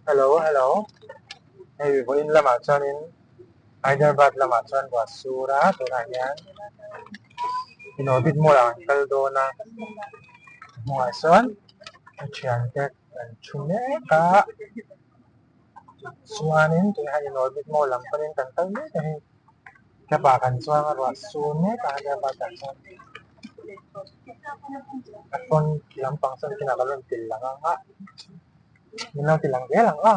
Hello hello hei vawiin lamah chuanin Hyderabad lamah chuan ruah sur a tunah hian Inorbit mall ah an kal dawn a hnungah sawn a thiante an thu mek a chuanin tunah hian Inorbit mall lam panin kan kal mek a hei. Cab ah kan chuang a ruah sur mek a Hyderabad ah chuan a front lampang sawn kinah ka rawn ti lang ang a min lo ti lang zel ang a.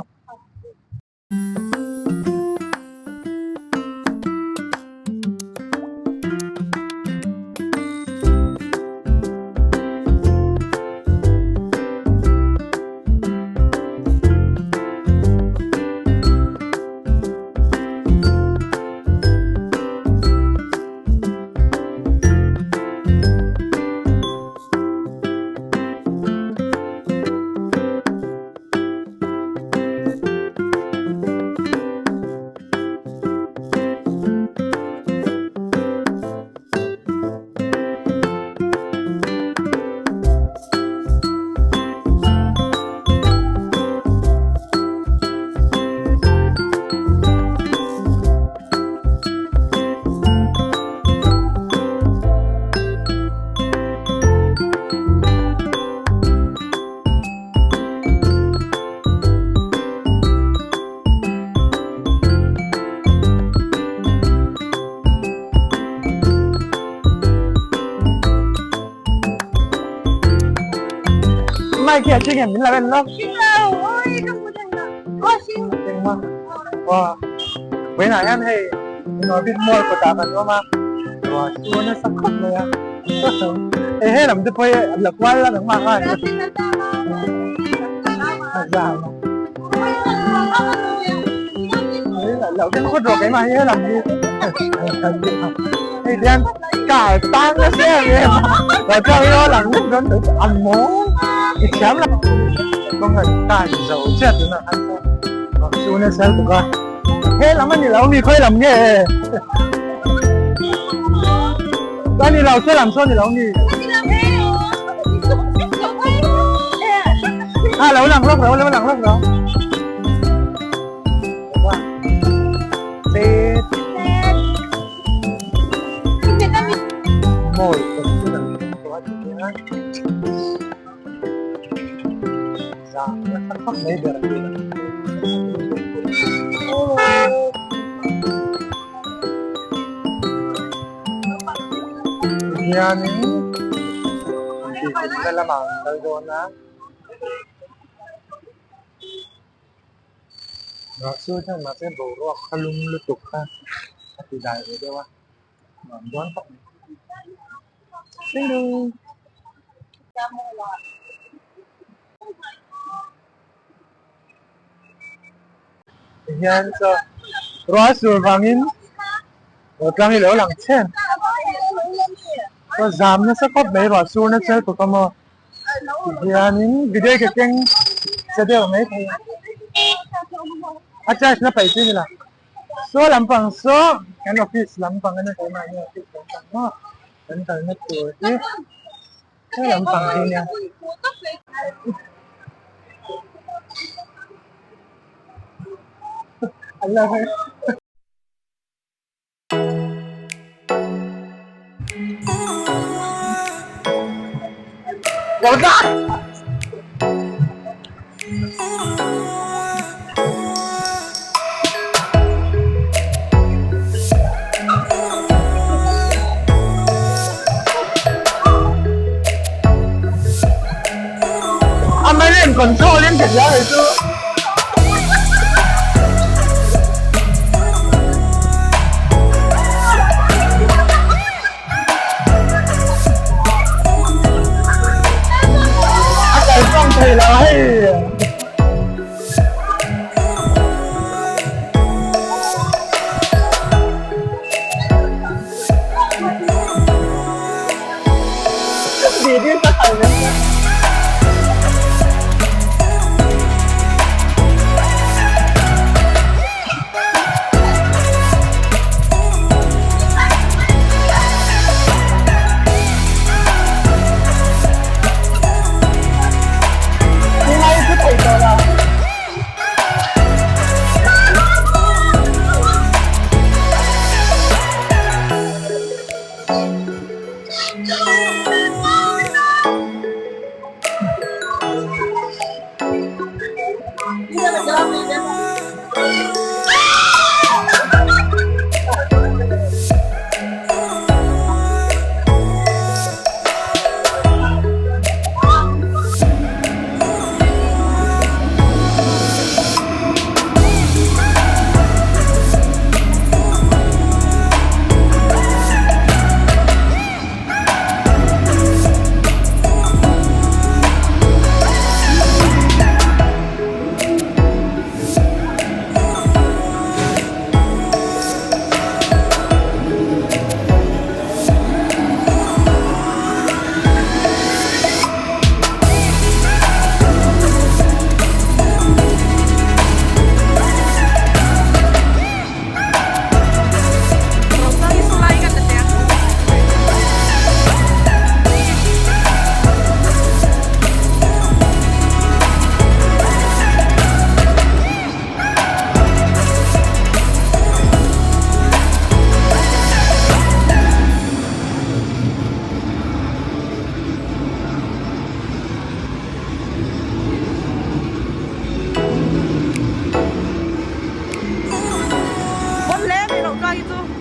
Mai kia ching em min la en lo. Ching lo, oi ka hmu thei lo. Aw ching. Ching ma. Wa. Vawiinah hian hei Inorbit Mall kawtah kan awm a. Ruah chu nasa khawp mai a. Hei he lam te pawh hi a la kual la nangmah khan. A zam a. Lo keng khawt rawh keimah hi he lam hi. Hei hian car tang nasa em em a. Lo chuan hi aw lang vek dawn tawh a maw. I thiam lo. Kawng an tan zo chiah tunah khan chuan ruah chu nasa lutuk a. He lam a ni lo mi khawi lam nge? A ni lo saw lam saw ni lo mi. A lo lang lawk lo lo lang lawk lo. Set. Mall kawt chu kan thleng tawh a ti hian. Zah nasa khawp mai ber a ni. Hianin intihhlimna lamah an kal dawn a. Ruahsur hian mahse boruak kha lum lutuk kha a ti dai ve deuh a, nuam dawn khawp mai. Tihian chaw ruah sur vangin tlang hi lo lang chhen chaw zam nasa khawp mai ruah sur na chel tuk a maw tihianin video ka keng che deuh mai thei a a charge na paih chi ni lo saw lampang saw kan office lampang a ni keimahni office lampang maw kan kalna tur hi. He lampang hi nia. An lo hawi. Lo dah! A mei control in ka hria kei chu. A kal tawng thei lo hei. pa hi chu.